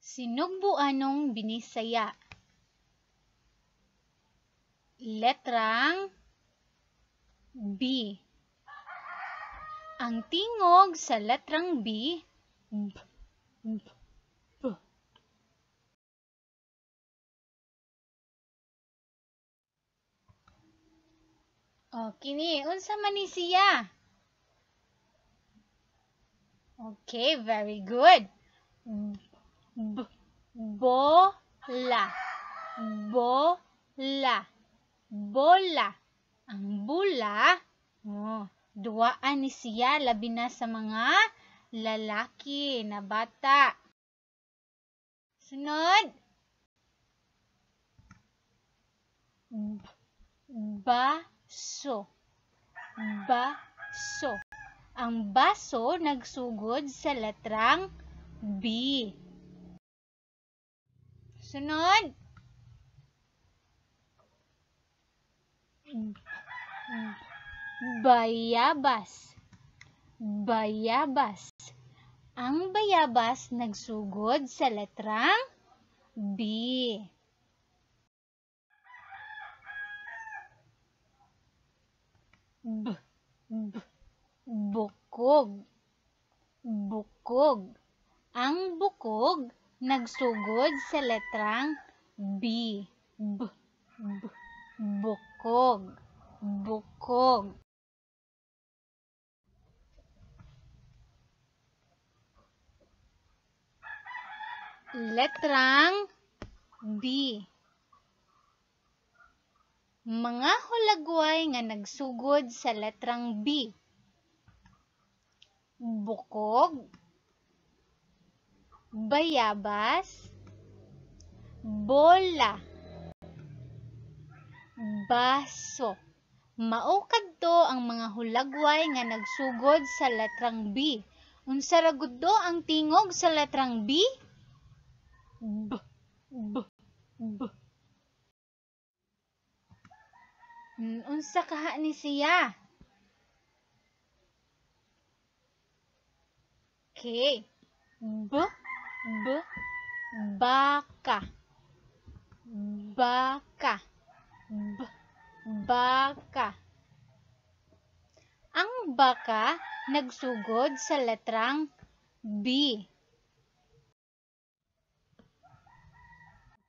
Sinugbuanong Binisaya. Letrang B. Ang tingog sa letrang B, B, B, B. O, kini, unsa man ni siya? Okay, very good. B, B, bola. Bola. Bola. Ang bula, oh, duwaan ni siya, labi na sa mga lalaki na bata. Sunod. B, baso. Baso. Ang baso nagsugod sa letrang B. Sunod. B, bayabas. Bayabas. Ang bayabas nagsugod sa letrang B. B, B, bukog. Bukog. Ang bukog nagsugod sa letrang B. B, B, bukog. Bukog. Letrang B. Mga hulagway nga nagsugod sa letrang B. Bukog, bayabas, bola, baso. Mao kadto ang mga hulagway nga nagsugod sa letrang B. Unsa ra gud do ang tingog sa letrang B? B, B, B. Unsa kaha ni siya? Okay. B, B, baka. Baka. B, baka. Ang baka nagsugod sa letrang B.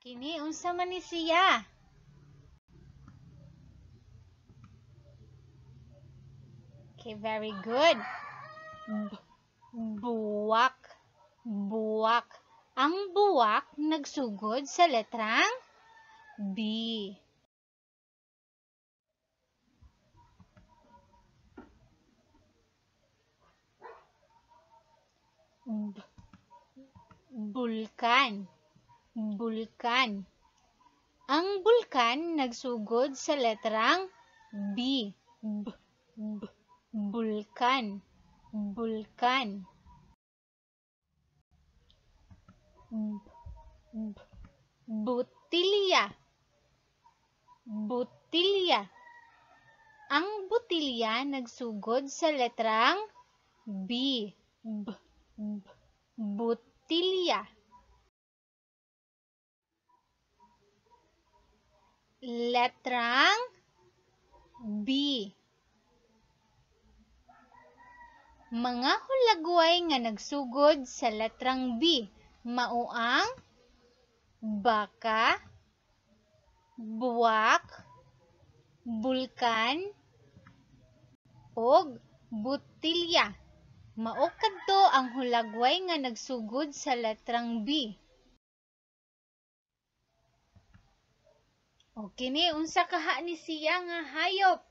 Kini unsa man ni siya? Okay, very good. B, buwak. Buwak. Ang buwak nagsugod sa letrang B. B, bulkan. Bulkan. Ang bulkan nagsugod sa letrang B. B, B, bulkan. Bulkan. B, B, butilya. Butilya. Ang butilya nagsugod sa letrang B. B, B, butilya. Letrang B. Mga hulagway nga nagsugod sa letrang B, mao ang baka, buwak, bulkan, ug butilya. Mao kadto ang hulagway nga nagsugod sa letrang B. O kini unsa kaha ni siya nga hayop?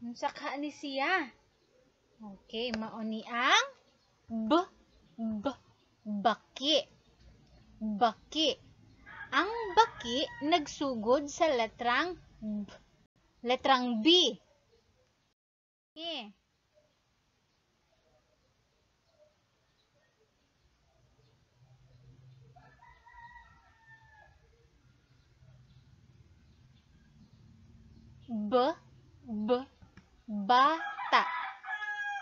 Unsa kaha ni siya? Okay, mao ni ang B, B, baki. Baki. Ang baki nagsugod sa letrang B, letrang B. Okay. B, B, bata.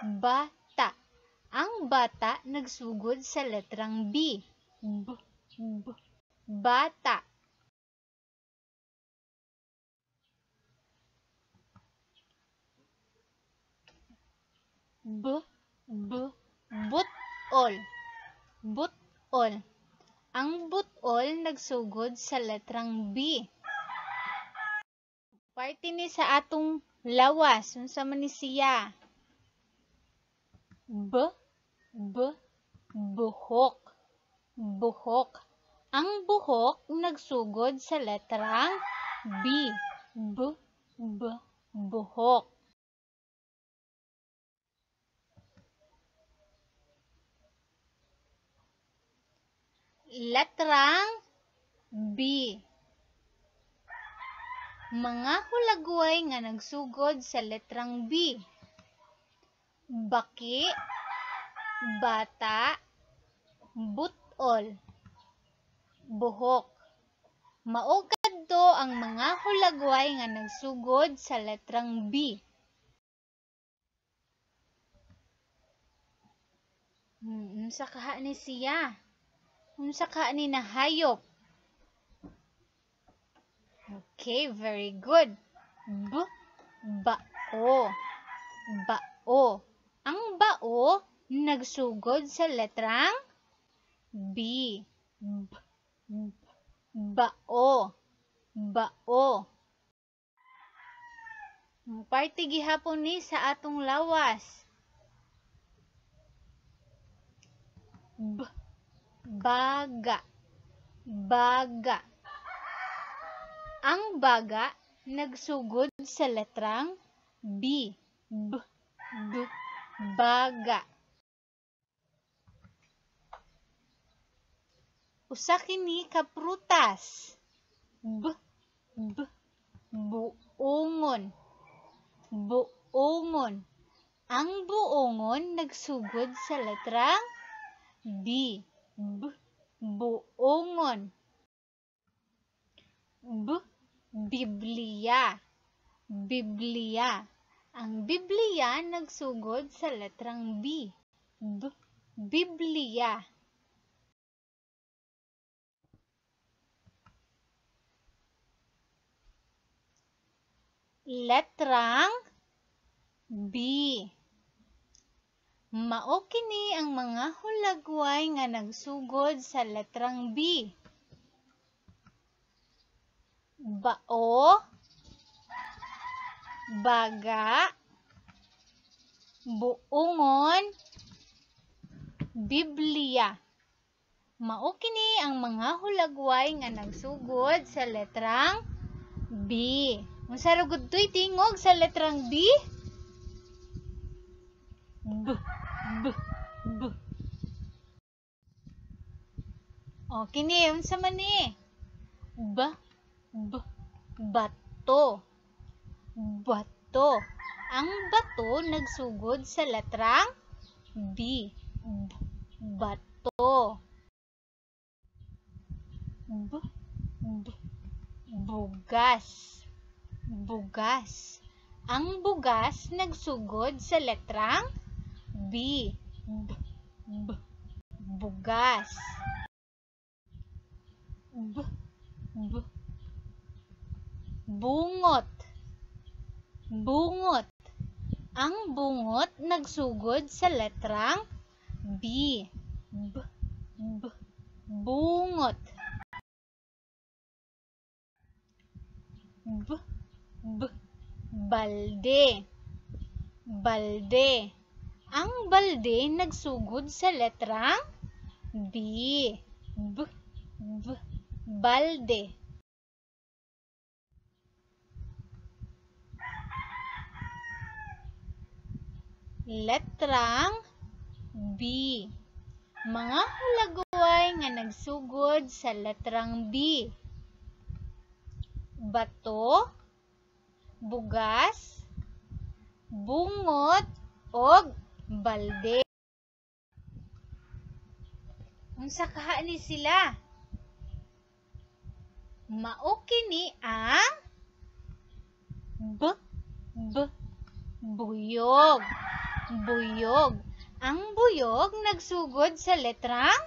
Bata. Ang bata nagsugod sa letrang B. B, B, bata. B, B, butol. Butol. Ang butol nagsugod sa letrang B. Parte ni sa atong lawas. Unsa man ni siya? B, B, buhok. Buhok. Ang buhok nagsugod sa letrang B. B, B, buhok. Letrang B. Mga hulagway nga nagsugod sa letrang B. Baki, bata, butol, buhok. Mao kadto ang mga hulagway nga nagsugod sa letrang B. Unsa kaha ni siya? Unsa kaha ni nahayop? Okay, very good. B, bao. Bao. Ang bao nagsugod sa letrang B. B, B, bao. Bao. Parte gihapon ni sa atong lawas. B, baga. Baga. Ang baga nagsugod sa letrang B. B, B, baga. Usa kini ka prutas. B, B, buongon. Buongon. Ang buongon nagsugod sa letrang B. B, buongon. B, Biblia. Biblia. Ang Biblia nagsugod sa letrang B. B, Biblia. Letrang B. Mao kini ang mga hulagway nga nagsugod sa letrang B. Bao, baga, buongon, Biblia. Mao kini ang mga hulagway nga nagsugod sa letrang B. Unsa ra gud toy tingog sa letrang B? B, B, B. O, kini, unsa man ni? B, B, bato. Bato. Ang bato nagsugod sa letrang B. B, bato. B, B, bugas. Bugas. Ang bugas nagsugod sa letrang B. B, B, bugas. B, B, bungot. Bungot. Ang bungot nagsugod sa letrang B. B, B, bungot. B, B, balde. Balde. Ang balde nagsugod sa letrang B. B, B, balde. Letrang B. Mga hulagway nga nagsugod sa letrang B. Bato, bugas, bungot, og balde. Unsa kaha ni sila? Mao kini ang B, B, buyog. Buyog. Ang buyog nagsugod sa letrang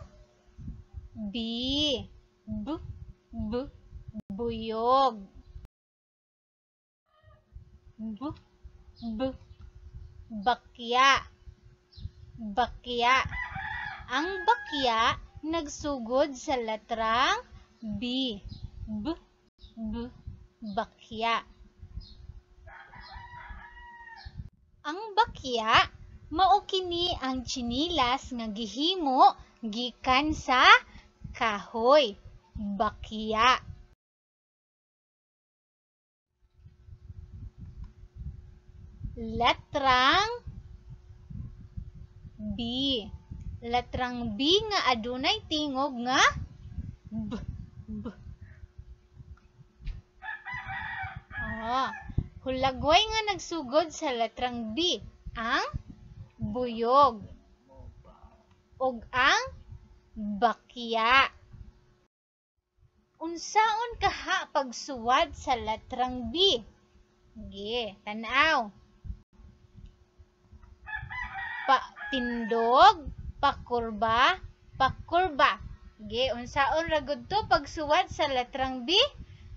B. B, B, buyog. B, B, bakya. Bakya. Ang bakya nagsugod sa letrang B. B, B, bakya. Ang bakya mao kini ang tsinilas nga gihimo gikan sa kahoy. Bakya. Letrang B. Letrang B nga adunay tingog nga B, B. Oh, hulagway nga nagsugod sa letrang B ang buyog ug ang bakya. Unsaon kaha pagsuwat sa letrang B? Sige, tan-aw. Patindog, pakurba, pakurba. Sige, unsaon ra gud to pagsuwat sa letrang B?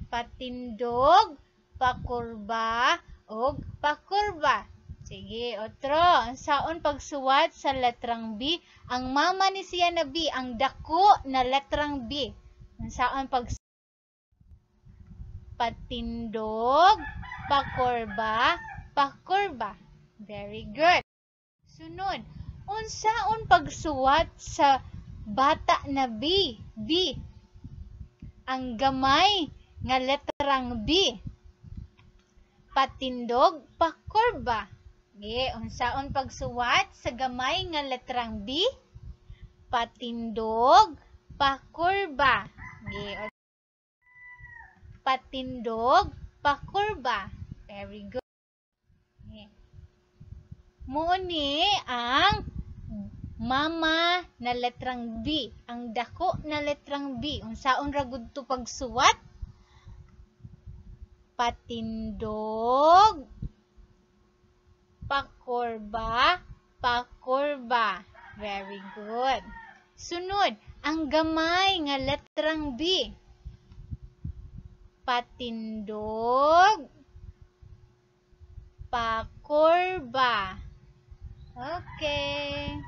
Patindog, pakurba, ug pakurba. Sige, otro. Unsaon pagsuwat sa letrang B? Ang mama ni siya na B, ang dako na letrang B. Unsaon pag patindog, pakurba, pakurba. Very good. Sunod, unsaon pagsuwat sa bata na B? B. Ang gamay nga letrang B. Patindog, pakurba. Sige, unsaon pagsuwat sa gamay nga letrang B? Patindog, pakurba. Sige, patindog, pakurba. Very good. Sige. Mao ni ang mama na letrang B, ang dako na letrang B. Unsaon ra gud to pagsuwat? Patindog, pakurba, pakurba. Very good. Sunod, ang gamay nga letrang B. Patindog, pakurba. Okay.